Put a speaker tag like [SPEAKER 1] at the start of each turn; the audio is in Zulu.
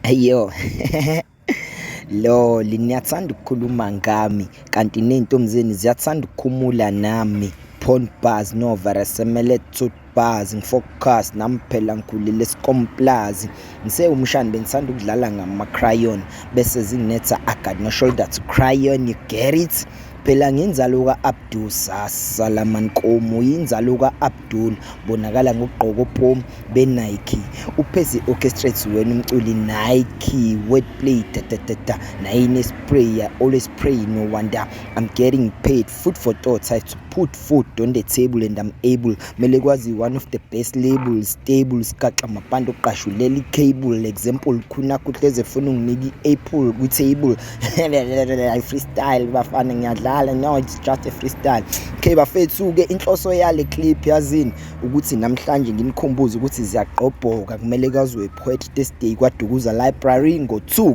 [SPEAKER 1] Yo, lol niyathanda ukukhuluma ngami kanti ney'ntombi zenu ziyathanda ukukhumula nami. Porn bars no varasemele tooth bars ngifocus nami phela ngikhulele esikomplazi. Ngisewumshana bengithanda ukudlala ngama-crayon bese zinginetha I got no shoulder to cry on, you get it? Phela nginzalo ka-Abdul Salaman Nkomo, yinzalo ka-Abdul bonakala ngokugqoka opomu be-Nike. Uphezi orchestrates wena umculi Nike wordplay da da da da nayine spray I always pray no wonder I'm getting paid food for thought I have to put food on the table and I'm able mele kwazi one of the best labels stable sigaxa amabhande okuqashulela i-cable example khuna kuhleze efuna unginika i-apple kwi-table I freestyle bafana ngiyadlala no it's just a freestyle. Okay bafethu-ke inhloso yale clip yazini ukuthi namhlanje nginikhumbuze ukuthi ziyagqobhoka kumele kwaziwe Poetry Thursday KwaDukuza Library ngo-2.